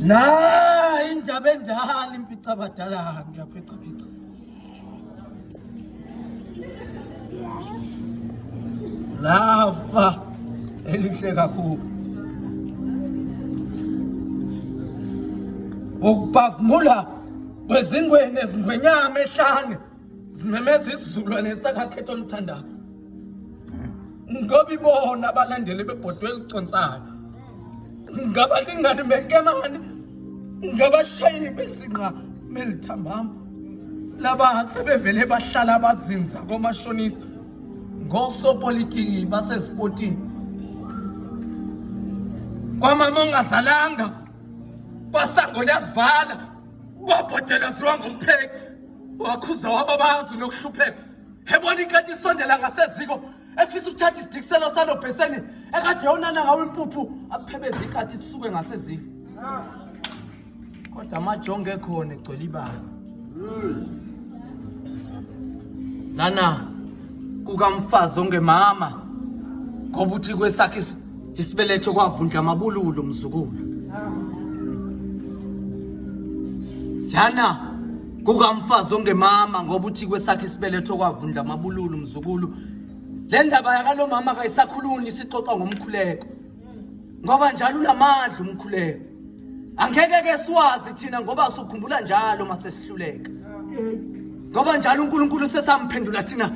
La indaba endala impicabadala ngiyaphica phica. Lafa elihle kakhulu. Ukubhavumula kwezingwene ezingwenyama ehlane zimemeza isizukulwane sakakhetho oluthandayo. Ngoba ibona abalandeli bebhodwe eliconsayo. Ngabalingani benkemane, ngabashayi besinqa melithambama. Laba sebevele bahlala bazinza komashonisa ngosopolitiki basezipotini. Kwamama ongazalanga kwasango liyazivala kwabhodela ziwa ngumpheki wakhuza wababazi nokuhlupheka ebona ikati isondela ngaseziko efisa ukuthatha isidikiselo salo bheseni ekade yonana ngawo impuphu aphebeze ikati isuke ngaseziko kodwa amajongo ekhona egcwele ibala lana kukamfazi ongemama ngoba uthi kwesakhe isibeletho kwavundla amabululo mzukulu lana kukamfazi ongemama ngoba uthi kwesakhe isibeletho kwavundla amabululu mzukulu le ndaba yakalo mama kayisakhuluni isixoxa ngomkhuleko ngoba njalo unamandla umkhuleko angeke ke siwazi thina ngoba sukhumbula njalo masesihluleka ngoba njalo uNkulunkulu sesamphendula thina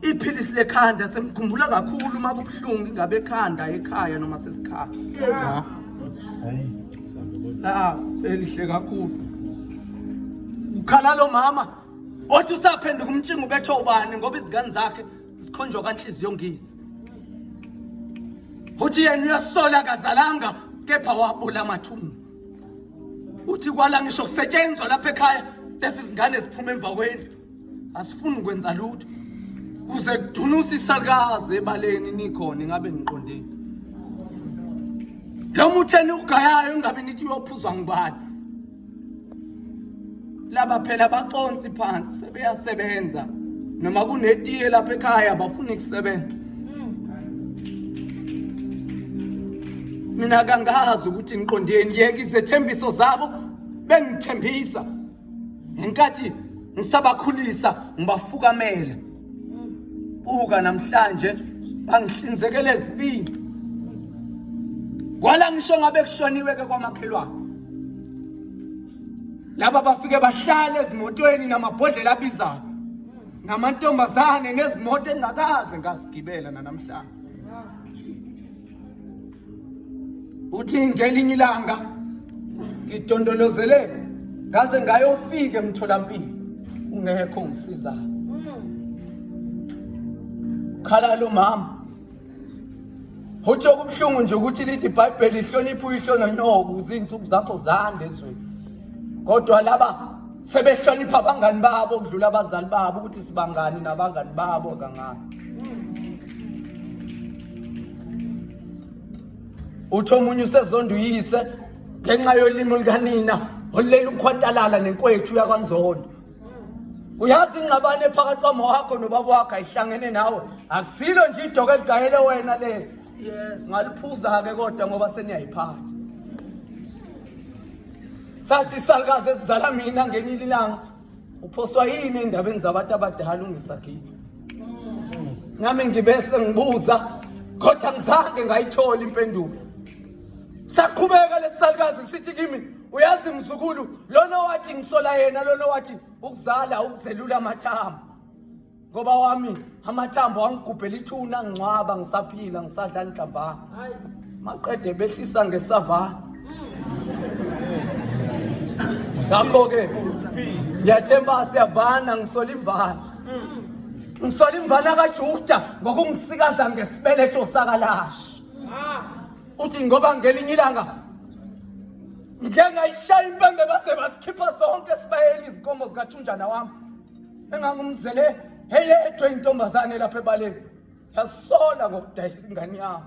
iphilisi lekhanda semkhumbula kakhulu uma kubuhlungu ingabe ekhanda ekhaya noma sesikhaya la elihle kakhulu ukhala lo mama othi usaphenduka umtshingo ubethe ubani ngoba izingane zakhe zikhonjwa kanhliziyo ngisi uthi yena uyasola kazalanga kepha wabula amathumbu uthi kwala ngisho kusetshenzwa lapha ekhaya lezi zingane ziphuma emva kwendlu asifuni ukwenza lutho kuze kudunusa isalukazi ebaleni nikhona ingabe niqondeni lo muthi eniwugayayo ingabe nithi uyophuzwa ngubani laba phela baconsi phansi sebeyasebenza noma kunetiye lapha ekhaya bafuna ukusebenza mina kangazi ukuthi ngiqondeni yeke izethembiso zabo bengithembisa ngenkathi ngisabakhulisa ngibafukamela buka namhlanje bangihlinzekele ezibili kwala ngisho ngabe kushoniwe ke kwamakhelwane laba bafike bahlale ezimotweni namabhodlela abizayo namantombazane nezimoto engakaze ngasigibela nanamhlanje uthi ngelinye ilanga ngidondolozele ngaze ngayofika emtholampilo ungekho ongisizayo khala lo mama uthi okubuhlungu nje ukuthi lithi iBhayibheli ihlonipha uyihlo nonyoko ukuze izinsuku zakho zande ezweni kodwa laba sebehlonipha abangani babo ukudlula abazali babo ukuthi sibangani nabangani babo kangazi uthi omunye usezonda uyise ngenxa yolimi lukanina olulela ukhwantalala nenkwethu yakwanzondo uyazi ingxabano ephakathi kwami wakho nobaba wakho ayihlangene nawe akusilo nje idoko eligayele wena lelo yes ngaliphuza-ke kodwa ngoba seniyayiphatha sathi isalukazi esizala mina ngelinye ilanga uphoswa yini endabeni zabantu abadala ungesagile nami ngibese ngibuza kodwa ngizange ngayithola impendulo saqhubeka lesisalukazi sithi kimi uyazi mzukulu lona wathi ngisola yena lona wathi ukuzala ukuzelula amathambo ngoba wami amathambo angigubhela ithuna ngcwaba ngisaphila ngisadla inhlambana maqede behlisa ngesavana ngakho-ke ngiyathemba siyavana ngisola imvana ngisola imvana kajuda ngokungisikaza ngesibeletho sakalashi uthi ngoba ngelinye ilanga ngike ngayishaya impembe baze basikhipha zonke esibayeni izinkomo zikathunjana wami engangumzele eyedwa intombazane lapha ebaleni yasola ngokudayisa ingane yami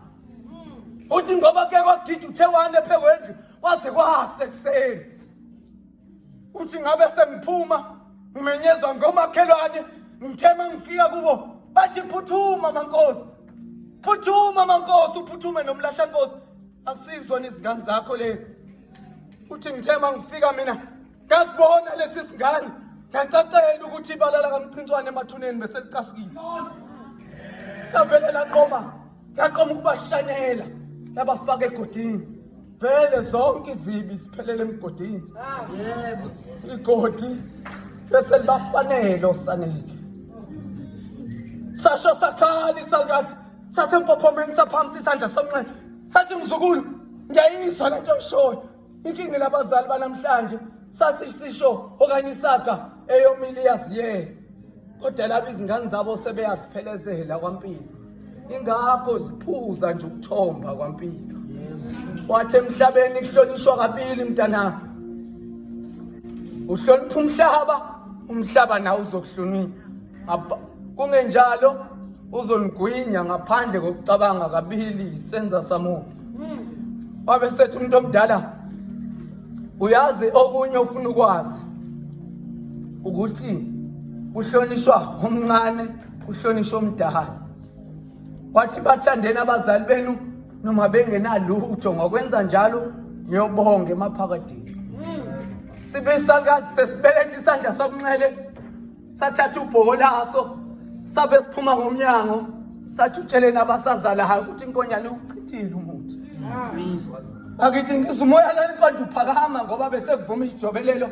uthi ngoba ke kwagida uthe wane phekwendlu kwaze kwase kuseni uthi ngabe sengiphuma ngimenyezwa ngomakhelwane ngithe mangifika kubo bathi phuthuma mankosi phuthuma mankosi uphuthume nomlahlankosi akusizona izingane zakho lezi. Uthi ngithe mangifika mina ngasibona lesi singane ngacacela ukuthi ibala lakaMcintshwane emathuneni bese licasikile. Lavele laqoma, laqoma ukubashanela labafaka egodini. Vele zonke izibi ziphelele emgodini. Yebo. Igodi bese libafanele osanele. Sasho sakhala isalukazi sasempophomeni saphamisa isandla somnxele sathi mzukulu ngiyayizwa lento oyishoyo inkinga labazali banamhlanje sasisisho okanye isaga eyomile iyaziyela kodwa laba izingane zabo sebeyaziphelezela kwampilo ingakho ziphuza nje ukuthomba kwampilo wathi emhlabeni kuhlonishwa kabili mntanami uhlonipha umhlaba umhlaba nawe uzokuhlonipha kungenjalo uzonigwinya ngaphandle kokucabanga kabili isenza samuntu wabe sethi umuntu omdala uyazi okunye ofuna ukwazi ukuthi uhlonishwa omncane uhlonishwa omdala wathi bathandeni abazali benu noma bengenalutho ngokwenza njalo ngiyobonga emaphakadeni sibe isalukazi sesibeletha isandla sokunxele sathatha ubhoko laso sabe siphuma ngomnyango sathi utsheleni abasazalayo ukuthi inkonyane uchithile umuthi akithi ngizwa umoya lo inkonde uphakama ngoba bese kuvuma isijobelelo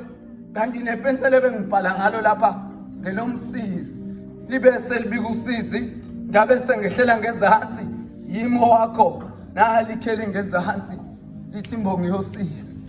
kanti nepensela ebengibhala ngalo lapha ngelomsizi libe selibika usizi ngabe sengehlela ngezansi yimo wakho nalikheli ngezansi lithi imbongi yosizi.